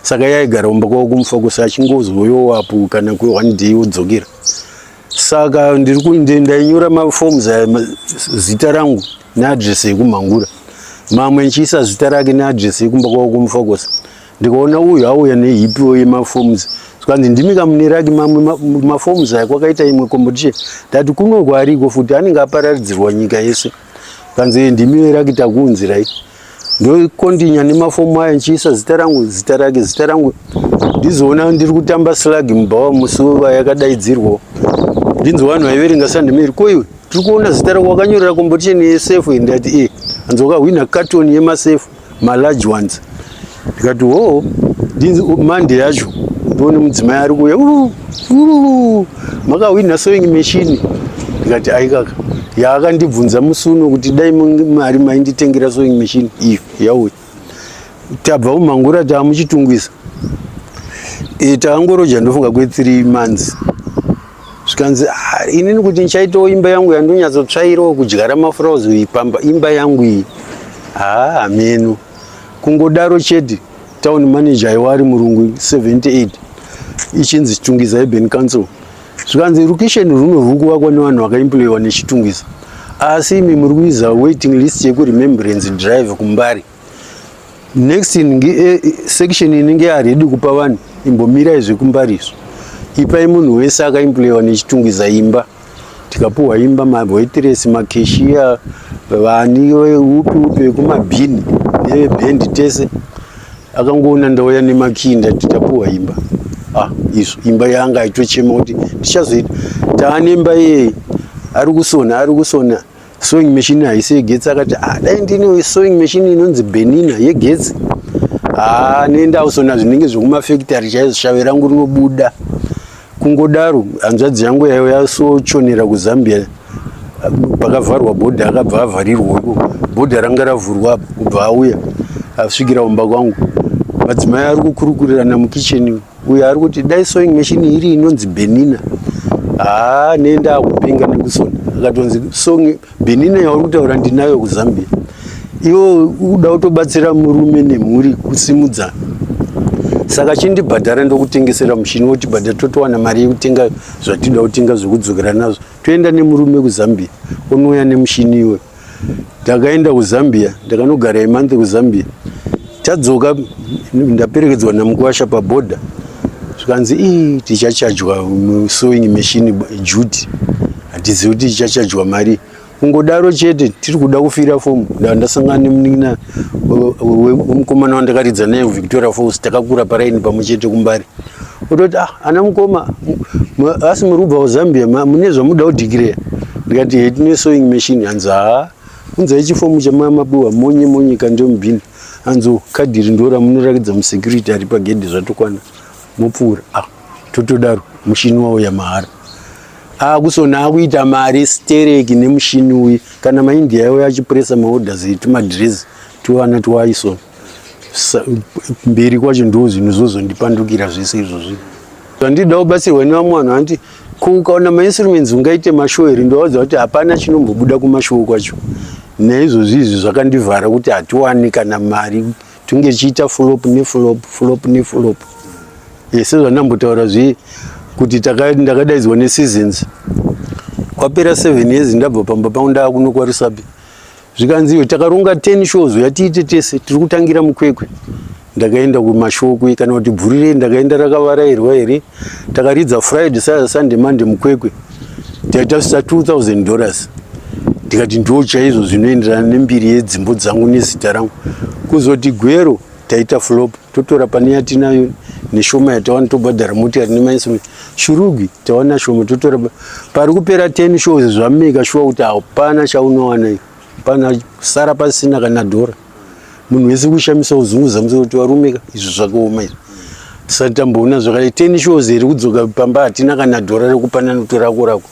Speaker 1: Saka iye aigara kumba kwavo kuMufakose achingozoyowapo kana kwe one day odzokera. Saka ndiri ndainyora maforms aya zita rangu neaddress yekuMhangura. Mamwe ndichiisa zita rake neaddress yekumba kwavo kuMufakose. Ndikaona uyu auya nehipiwo yemaforms zvikanzi ndimi kamune raki mamwe maforms aya kwakaita imwe competition. Ndati kuno kwariko futi anenge apararidzirwa nyika yese. Kanzi ndimi veraki takuunzirai. Ndokondinya nemafomu aya ndichiisa zita rangu zita rake zita rangu ndizoona ndiri kutamba slag mubhawa musi yakadaidzirwa ndinzwa vanhu vaiverenga sandimeri ko iwe tiri kuona zita rako wakanyorera competition yesefu ndati e hanzi wakahwina carton yemasefu malarge ones ndikati hoo ndinzi mande yacho ndione mudzimai ari kuuya makahwinha sewing machine ndikati aikaka yaakandibvunza musi uno kuti dai mari mainditengera sewing machine iyo yauya tabva kumhangura taamuchitungwisa e, takangoroja ndofunga kwe3 months zvikanzi ah, inini kuti ndichaitawo imba yangu yandonyatsotsvairawo kudyara maflowers pamba imba yangu iyi haa hameno kungodaro chete town manager aiwa ari murungu 78 ichinzi Chitungwiza Urban Council zvikanzi rukisheni runo rwuri kuvakwa nevanhu vakaemployiwa neChitungwiza asi imi muri kuiza waiting list yekuRemembrance Drive kuMbare next eh, section inenge yaredi kupa vanhu imbomirai zvekuMbare izvo ipai munhu wese akaemployiwa neChitungwiza imba tikapuhwa imba mawaitress macashier vani upi upi vekumabhini nevebhendi tese akangoona ndauya nemakii ndati tapuhwa imba ah izvo imba yanga aitochema kuti ndichazoita taane imba iyei ari kusona ari kusona sewing machine haisi yegetsi akati ah, dai ndine sewing machine inonzi Bernina yegetsi ah, nenda kusona zvinenge zvekumafactory chaizvo shave rangu rinobuda kungodaro hanzvadzi yangu yaiva yasochonera kuZambia pakavharwa bhodha akabva avharirwa iko bhodha ranga ravhurwa kubva auya asvikira kumba kwangu madzimai ari kukurukurirana mukicheni uyo ari kuti dai sewing machine iri inonzi Bernina haa nenda akupenga nekusona akatonzi sewing Bernina yauri kutaura ndinayo kuZambia iwo uda kutobatsira murume nemhuri kusimudza saka chindibhadhara ndokutengesera mushini wotibhadhara totowana mari yekutenga zvatida kutenga zvekudzokera nazvo toenda nemurume kuZambia onouya nemushini iwe ndakaenda kuZambia ndakanogara imonth kuZambia tadzoka ndaperekedzwa namukwasha pabhodha zvikanzi ii tichachajwa sewing machine duty hatizivi kuti tichachajwa mari kungodaro chete tiri kuda kufira fomu ndasangana nemunin'ina wemukomana wandakaridza naye kuVictoria Falls takakura paraini pamwe chete kuMbare ototi ah ana mukoma asi muri kubva kuZambia mune zvamuda kudhikireya ndikati he tine sewing machine hanzi haa unzai chifomu chamamabuwa monye monye kandomubhini hanzi kadhi iri ndo ramunorakidza musecurity ari pagedhi zvatokwana mopfuura ah totodaro mushini wauya mahara akusona akuita mari stereki nemushini uyu kana maIndia yauya achipuresa maorders etumadhirezi tuvana twaisona mberi kwacho ndo zvinhu zvozondipandukira zvese izvozvi zvandida kubatsirwa nevamwe vanhu vanti ko ukaona mainstruments ungaite mashow here ndovaudza kuti hapana chinombobuda kumashow kwacho naizvozvi izvi zvakandivhara kuti hatiwani kana mari tinge tichiita flop neflop flop neflop sezvandambotaura zviye kuti ndakadaidzwa neSeasons kwapera 7 years ndabva pamba pangu ndaa kuno kwaRusape zvikanzi iwe takaronga 10 shows yatiite tese tiri kutangira muKwekwe ndakaenda kumashokwe kana kuti bvurirei ndakaenda rakavarairwa here takaridza Friday Saturday Sunday Monday muKwekwe taita $2000 ndikati ndo chaizvo zvinoenderana nembiri yedzimbo dzangu nezita rangu kuzoti Gwero taita flop totora pane yatinayo neshoma yatawana tobhadhara motikari nemainstrument Shurugwi tawana shoma totora pari kupera 10 shows zvameka shuwa kuti hapana chaunowana pana sara pasina kana dhora munhu wese kushamisa kuzunguza musoro kuti varumeka izvi zvakaoma izvi tisati tamboona zvakadai 10 shows here kudzoka pamba hatina kana dhora rekupanana kuti rako rako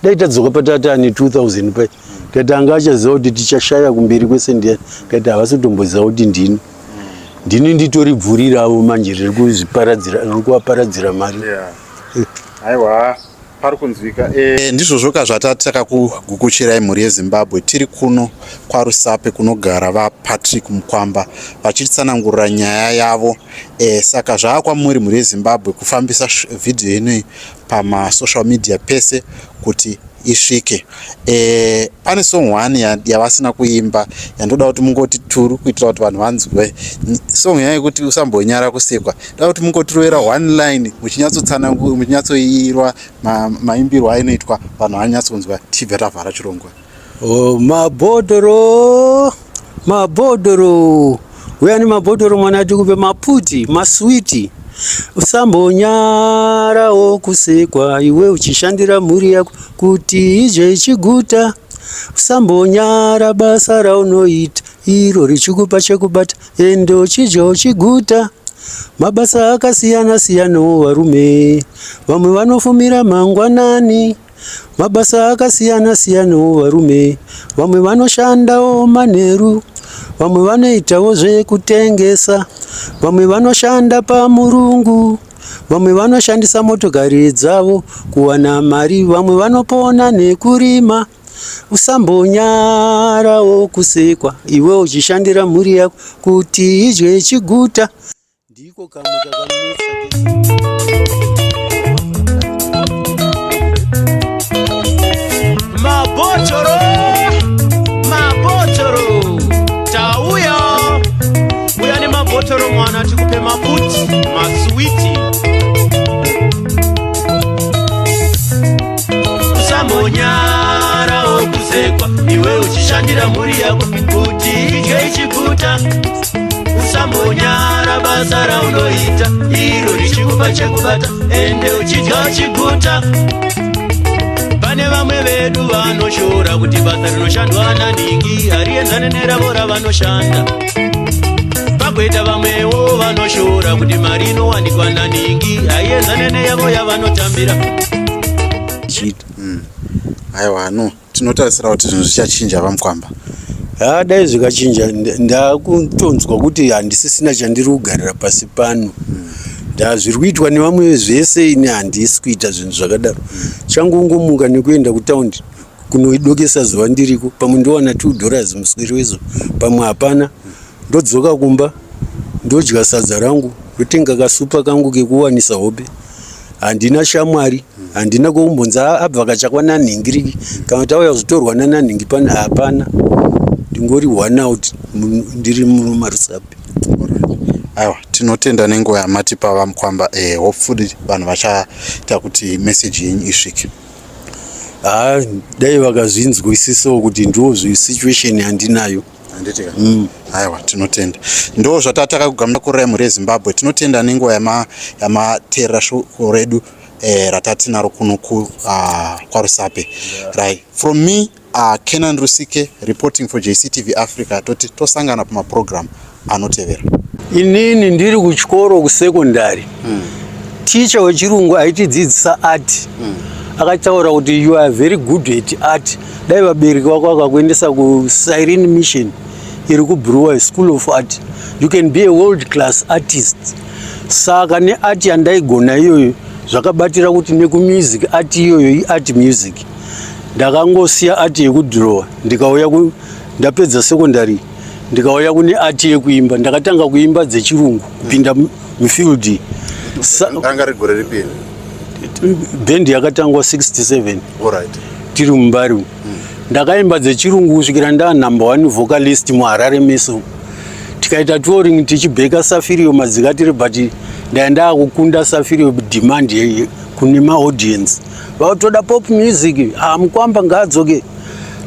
Speaker 1: dai tadzoka patata ne 2000 pai tati anga achaziva kuti tichashaya kumberi kwese ndiani tati havasi kutomboziva kuti ndini ndini nditori bvuri ravo manje riri kuzviparadzira riri kuvaparadzira mari
Speaker 2: aiwa.
Speaker 5: Pari kunzwika. E, ndizvozvo ka zvatati takakugukuchirai mhuri yeZimbabwe. Tiri kuno kwaRusape kunogara vaPatrick Mukwamba vachitsanangurira nyaya yavo. E, saka zvava kwamuri mhuri yeZimbabwe kufambisa vhidhiyo inoyi pamasocial media pese kuti isvike. E, pane song one yavasina kuimba yandoda kuti mungoti turu kuitira kuti vanhu vanzwe song yaya yekuti usambonyara kusekwa. Ndoda kuti mungotirovera one line muchinyatsotsanangura muchinyatsoirwa maimbirwo ainoitwa vanhu vanyatsonzwa tichibva tavhara chirongwa.
Speaker 1: Oh, mabhodhoro mabhodhoro uya nemabhodhoro mwana tikupe maputi maswiti usambonyarawo kusekwa iwe uchishandira mhuri yako kuti idye ichiguta usambonyara basa raunoita iro richikupa chekubata ende uchidya uchiguta mabasa akasiyana siyanawo varume vamwe vanofumira mangwanani Mabasa akasiyana siyanawo varume, vamwe vanoshandawo manheru, vamwe vanoitawo zvekutengesa, vamwe vanoshanda pamurungu, vamwe vanoshandisa motokari dzavo kuwana mari, vamwe vanopona nekurima. Usambonyarawo kusekwa iwe uchishandira mhuri yako kuti idye ichiguta. Ndiko kamwe kakanetsa.
Speaker 3: Mabhotoro, mabhotoro, tauya uya nemabhotoro mwana tikupe maputi masuwiti. Usambonyarawo kusekwa iwe uchishandira mhuri yako kuti idye ichiguta. Usambonyara basa raunoita iro richikupa chekubata ende uchidya uchiguta. Pane vamwe vedu vanoshora kuti basa rinoshandwa naningi harienzane neravo ravanoshanda. Pakuita vamwewo vanoshora kuti mari inowanikwa naningi haienzane neyavo yavanotambira.
Speaker 5: Aiwa no, tinotarisira kuti zvinhu zvichachinja vaMukwamba.
Speaker 1: Haa dai zvikachinja ndakutonzwa kuti handisisina chandiri kugarira pasi pano. Ndazviri kuitwa nevamwe zvese ini handisi kuita zvinhu zvakadaro. Changu kungomuka nekuenda kutaundi kunoidokesa zuva ndiriko pamwe ndowana 2 dollars muswero wezuva pamwe hapana. Ndodzoka kumba ndodya sadza rangu ndotenga kasupa kangu kekuwanisa hope. Handina shamwari, handina kwekumbonzi abva kachakwa nanhingiriki kana kuti auya kuzotorwa nananhingi pano hapana. Ndingori one out ndiri muno maRusape.
Speaker 5: Aiwa, tinotenda nenguva yamatipa vaMukwamba. Eh, hopefully vanhu vachaita kuti message yenyu isvike.
Speaker 1: Haa dai vakazvinzwisisawo kuti ndo situation yandinayo.
Speaker 5: Handiti ka? Aiwa, tinotenda. Ndo zvatakakugamukurai mhuri yeZimbabwe. Tinotenda nenguva yamateerera shoko redu ratatinaro kuno kwaRusape. Right. From me, Kenan Rusike reporting for JCTV Africa. Toti tosangana pamaprogram anotevera.
Speaker 1: Inini ndiri kuchikoro kusekondari. Ticha wechirungu aitidzidzisa art. Akataura kuti you are very good at art. Dai vabereki vako vakakuendesa kuCyrene Mission iri kuBrewer School of Art. You can be a world class artist. Saka neart yandaigona iyoyo zvakabatira kuti nekumusic art iyoyo iart music. Ndakangosiya art yekudhirowa ndikauya ndapedza secondary ndikauya kune art yekuimba. Ndakatanga kuimba dzechirungu kupinda mufield.
Speaker 2: Ranga rigore ripi?
Speaker 1: Bhendi yakatangwa 67.
Speaker 2: Alright.
Speaker 1: Tiri muMbare. Ndakaimba dzechirungu kusvikira ndaa number 1 vocalist muHarare Meso. Tikaita touring tichibheka Safirio madzikatiri, but ndaenda kukunda Safirio demand kune maaudience. Vatoda pop music, Mukwamba ngaadzoke.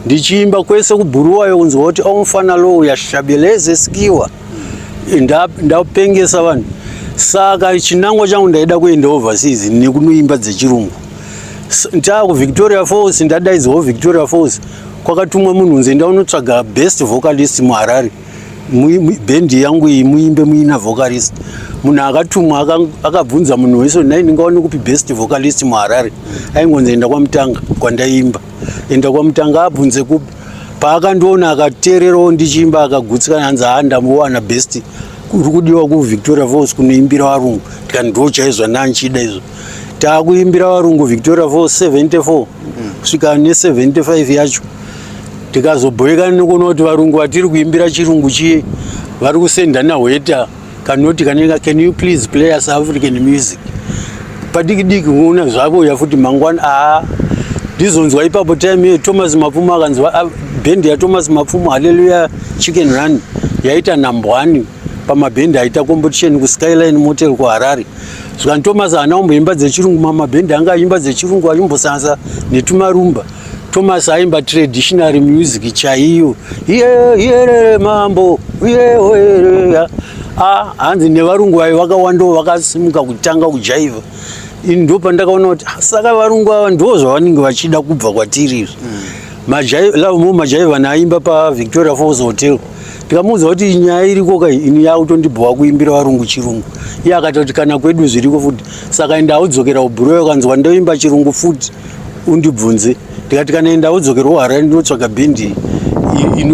Speaker 1: Ndichiimba kwese kuBhuruwayo kunzwa kuti omufana lo uyashabeleze sikiwa. Ndapengesa vanhu. Saka chinangwa changu ndaida kuenda overseas nekunoimba dzechirungu. Ndaa kuVictoria Falls, ndadaidzwa Victoria Falls. Kwakatumwa munhu unzi enda unotsvaga best vocalist muHarare. Bhendi yangu iyi muimbe muina vocalist. Munhu akatumwa akabvunza munhu wese nhai ndingaone kupi best vocalist muHarare. Aingonzi enda kwaMutanga kwandaimba. Enda kwaMutanga abvunze kupi. Paakandiona akateererawo ndichiimba akagutsikana hanzi haa ndamuwana best uri kudiwa kuVictoria Falls kunoimbira varungu. Ndikati ndo chaizvo ndanchida izvo. Taakuimbira varungu Victoria Falls 74 kusvika ne75 yacho. Tikazobhoekana nekuona kuti varungu vatiri kuimbira chirungu chiye vari kusenda nahweta kanoti kanenge, "Can you please play us African music?" Padiki diki unoona zvavouya futi mangwana. Aa, ndizonzwa ipapo time iye Thomas Mapfumo akanzwa, ah, bhendi yaThomas Mapfumo, Hallelujah Chicken Run, yaita number 1 pamabhendi aita competition kuSkyline Motel kuHarare. Zvikani Thomas haana kumboimba dzechirungu, mamabhendi anga aimba dzechirungu aimbosansa netumarumba. Thomas aimba traditional music chaiyo, iye iyerere mambo iye oereya. A, hanzi nevarungu vai vakawandawo vakasimuka kutanga kujaivha. Ini ndo pandakaona kuti, ah, saka varungu ava ndo zvavanenge vachida kubva kwatiri izvi. Lovemore Majaivana aimba paVictoria Falls Hotel. Ndikamuudza kuti nyaya iriko kai, ini yakutondibhowa kuimbira varungu chirungu. Iye akati kuti kana kwedu zviriko futi, saka enda audzokera kuBhuroyo, kanzwa ndoimba chirungu futi undibvunze. Ndikati kana enda audzokera kuHarare, ndinotsvaga bhendi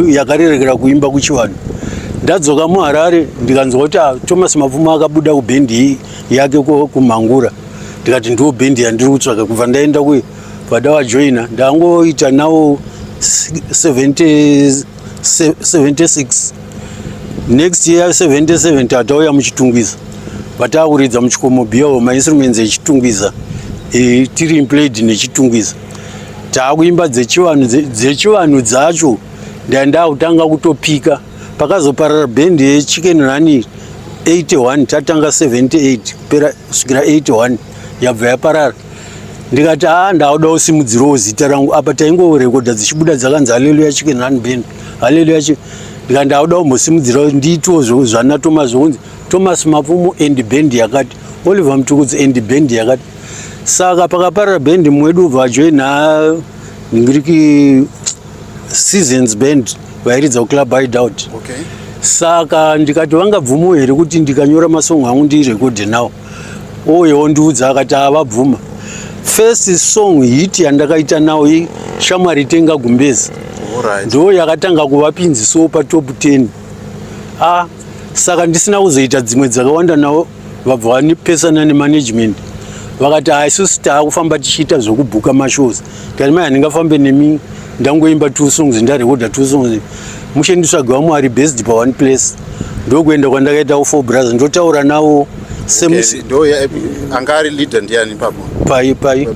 Speaker 1: yakarerekera kuimba kuchivanhu. Ndadzoka muHarare, ndikanzwa kuti, ah, Thomas Mapfumo akabuda kubhendi yake kuMhangura. Ndikati ndo bhendi yandiri kutsvaga. Kubva ndaenda kuye, vada vajoina, ndangoita nawo 70 76. Next year 77 tatauya muChitungwiza, vataakuridza muchikomo biyawo mainstruments eChitungwiza, tiri employed neChitungwiza, taakuimba dzechivanhu. Dzechivanhu dzacho ndakutanga kutopika. Pakazoparara bhendi yeChicken Run 81, tatanga 78 kupera kusvikira 81 yabva yaparara. Ndikati, a, ndauda kusimudzirawo zita rangu. Apa taingorekodha dzichibuda dzakanzi Hallelujah Chicken Run Band, Hallelujah. Ndikati ndauda kumbosimudzirawo, ndiitewo zvana Thomas, zvokunzi Thomas Mapfumo and band yakati, Oliver Mtukudzi and band yakati. Saka pakaparara bhendi, mwedu ubva ajoina ngiriki Seasons Band vairidza kuClub Hideout. Saka ndikati vangabvumo here kuti ndikanyora masongo angu ndirekodhe nawo? Oye wondiudza, akati avabvuma. First song hit yandakaita nawo Shamwari Tenga Gumbezi. Ndo yakatanga kuvapinzisawo patop 10. A, saka ndisina kuzoita dzimwe dzakawanda navo, vabva vanipesana nemanagement, vakati, "Ha, isusu taakufamba tichiita zvokubhuka mashows." Ndikati, "Mai, handingafambe nemi, ndangoimba two songs, ndarekodha two songs. Mushe nditsvage vamwe ari based paone place." Ndokuenda kwandakaita kuFour Brothers, ndotaura navo.
Speaker 2: Ndo anga ari leader ndiani ipapo?
Speaker 1: Pai pai?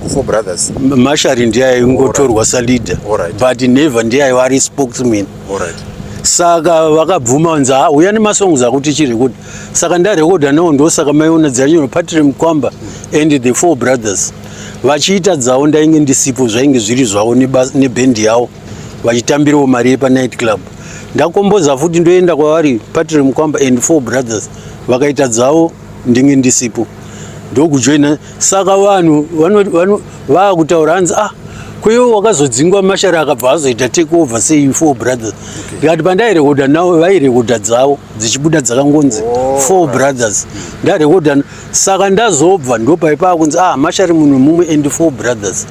Speaker 2: Kufour Brothers.
Speaker 1: Mashari ndiye aingotorwa saleader, but never ndiye aiva ari spokesman. Saka vakabvuma, vanzi, "Ha, uya nemasongs akuti tichirekodha." Saka ndarekodha nawo, ndosaka maiona dzanyoro Patrick Mukwamba and the Four Brothers. Vachiita dzavo, ndainge ndisipo, zvainge zviri zvavo nebhendi yavo, vachitambirawo mari yepanight club. Ndakomboza futi, ndoenda kwavari, Patrick Mukwamba and Four Brothers, vakaita dzavo, ndinge ndisipo, ndokujoina. Saka vanhu vaakutaura, hanzi, "Ah, kwewo wakazodzingwa Mashari akabva azoita take over sei Four Brothers?" Ndikati pandairekodha navo vairekodha dzavo dzichibuda dzakangonzi Four Brothers. Ndarekodha, saka ndazobva ndopaipa kunzi, "Ah, Mashari munhu mumwe and Four Brothers."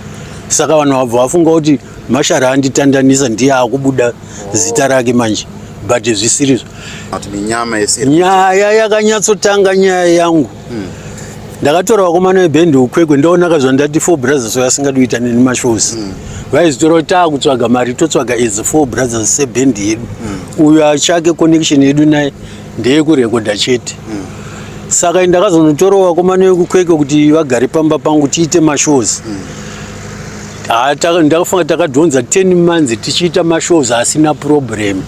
Speaker 1: Saka vanhu vabva vafunga kuti Mashari anditandanisa, ndiye akubuda zita rake manje, but zvisirizvo.
Speaker 2: Kuti minyama yese.
Speaker 1: Nyaya yakanyatsotanga, nyaya yangu, ndakatora vakomana vebhendi ukwekwe, ndaonaka zvandati Four Brothers vasingadi kuita neni mashows. Vaizitora kuti taakutsvaga mari, totsvaga as Four Brothers sebhendi yedu. Uyo achake connection yedu naye ndeyekurekodha chete. Saka ndakazonotorawo vakomana vekukwekwe kuti vagare pamba pangu tiite mashows. Ndakafunga takadhonza 10 months tichiita mashows asina problem.